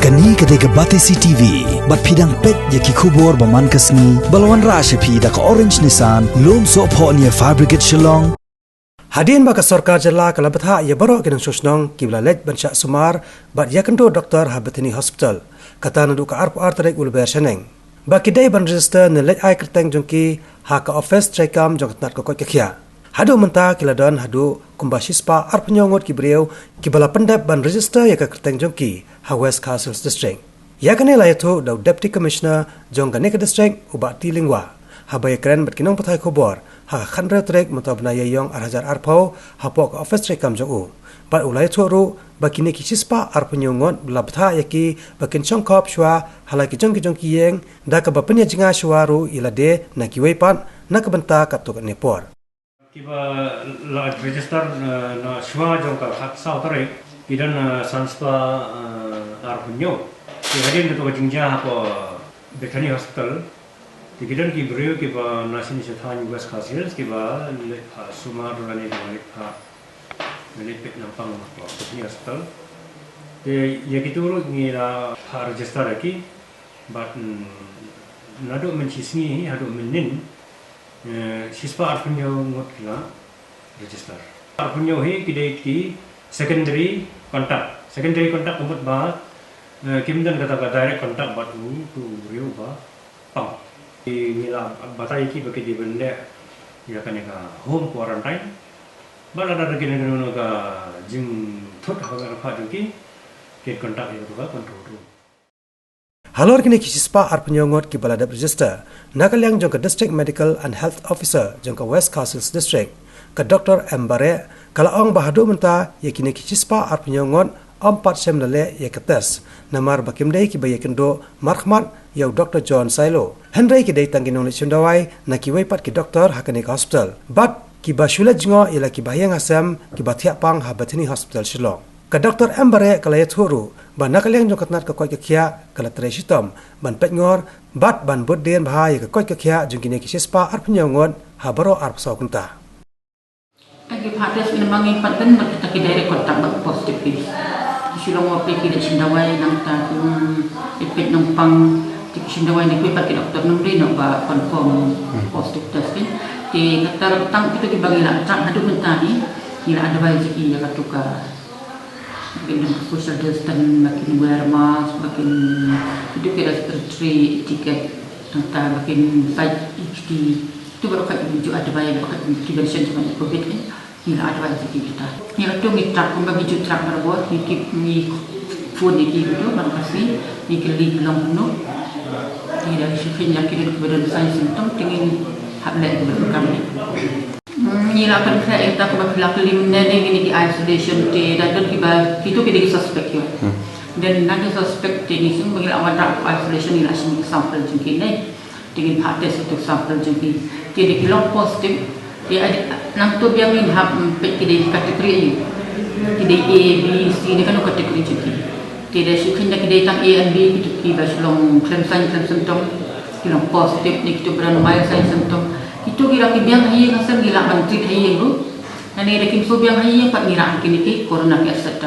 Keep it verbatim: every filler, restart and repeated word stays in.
Kane ka dei ka Batesi T V, bad phi dang peit ïa ki khubor ba man ka sngi, ba la wanrah sha phi da ka Orange Nissan, Lumsohphoh near Fire Brigade Shillong. Hadien ba ka sorkar jylla ka la bthah ïa baroh ki nongshong shnong kiba la leit ban shah sumar bad ïakynduh doktor ha Bethany Hospital, kata naduh ka arphew ar tarik u Lber shaneng, ba ki dei ban register ne leit ai kyrteng jong ki ha ka office treikam jong ka tnat ka koit ka khiah. Haduh mynta ki la don haduh kumba shispah arphew hynñiew ngut ki briew kiba la pyndep ban register ïa ka kyrteng jong ki ha West Khasi Hills District. Ïa kane la ïathuh da u Deputy Commissioner jong kane ka district, u Bah T Lyngwa, haba ïakren bad ki nongpathai khubor ha ka khathynriew tarik mynta u bnai Ïaïong ar hajar arphew hapoh ka office treikam jong u. Bad u la ïathuh ruh ba kine ki shispah arphew hynñiew ngut la bthah ïa ki ba kin shongkhop shuwa ha la ki jong ki jong ki ïing, da kaba pynïajngai shuwa ruh ïa lade na kiwei pat na ka bynta katto katne por. Kiba la register, eh, na shuwa jong ka khatsaw tarik, ki don, eh, sanspah, eh, arphew hynñiew. Te hadien katto ka jingjia hapoh Bethany Hospital, te ki don ki briew kiba na shisien sha thaiñ West Khasi Hills kiba leit phah sumar lane kiba leit phah, leit peit nongpang hapoh Bethany Hospital. Te ïa kito ruh ngi la phah register ïa ki. Bad, mm, naduh mynshisngi haduh mynnin, eh, shispah arphew hynñiew ngut ki la register. Arphew hynñiew hi ki dei ki secondary contact. Secondary contact ka mut ba, eh, kim don kata ka direct contact bad u, u briew ba pang. Ngi la batai ïa ki ba ki dei ban leh ïa kane ka home quarantine. Bad lada ki don kano kano ka jingthut ha ka bynta jong ki, kin contact ïa kata ka control room. Halor kine ki shispah arphew hynñiew ngut kiba la dep register, na ka liang jong ka District Medical and Health Officer jong ka West Khasi Hills District, ka Doktor M Bareh, ka la ong ba haduh mynta ïa kine ki shispah arphew hynñiew ngut ym pat shym la leh ïa ka test, namar ba kim dei kiba ïakynduh markhmat ïa u Doktor John Sailo. Hynrei ki dei tang ki nongleit shim dawai na kiwei pat ki doktor ha kane ka hospital. Bad kiba shu leit jngoh ïa la ki bahaïing hasem kiba thiah pang ha Bethany Hospital Shillong. Ka Doktor M Bareh ka la ïathuh ruh ba na ka liang jong ka tnat ka koit ka khiah ka la trei shitom ban peitngor bad ban bud dien bha ïa ka koit ka khiah jong kine ki shispah arphew hynñiew ngut ha baroh arphew saw kynta. Ki phah test namar ngi pat don bad kita ki direct contact bad positive case. Ki shu long ba phi ki leit shim dawai nangta ki, mm, ïa peit nongpang, te ki shim dawai na kiwei pat ki doktor, ym dei noh ba confirm positive test, eh. Te kata tang kito kiba ngi la track haduh mynta hi, ngi la advise ïa ki ïa kato ka, ba kin don ka social distance, ba kin wear mask, ba kin, kito ki respiratory etiquette, nangta ba kin peit ïa kito, kito baroh ka ju advise, ba ka prevention jong ka covid, eh. Ngi la advise ïa ki kita. Ngi la, to ngi track, kumba ngi ju track barabor, ngi keep, ngi phone ïa ki, to ban kasi, ngi kylli ki long kumno. Ngi da shu pyn ïa ki don kiba don sign symptom, te ngin hap leh ïa ki ba donkam. Hmm, ngi la pynkhreh ïa kita kumba phi la kylli mynne, ne ngi ne ki isolation te da don kiba, kito ki dei ki suspect ïa. Hmm. Then na ki suspect te ngi shu, ngi la wanrah isolation, ngi la shim ki sample jong ki ne. Te ngin phah test ïa ki sample jong ki. Te lada ki long positive, te nangta biang ngin hap, mm, peit ki dei category aïu. Ki dei A, B, C, ne kano category jong ki. Te da shu kheiñ da ki dei tang A and B, kito kiba shu long khlem sign khlem symptom, ki long positive ne kito ba don mild sign symptom. Kito ki la ki biang ha ïing ha sem ngi lah ban treat ha ïing ruh. Lane da kim shu biang ha ïing pat ngi rah ïa kine ki corona ki asset.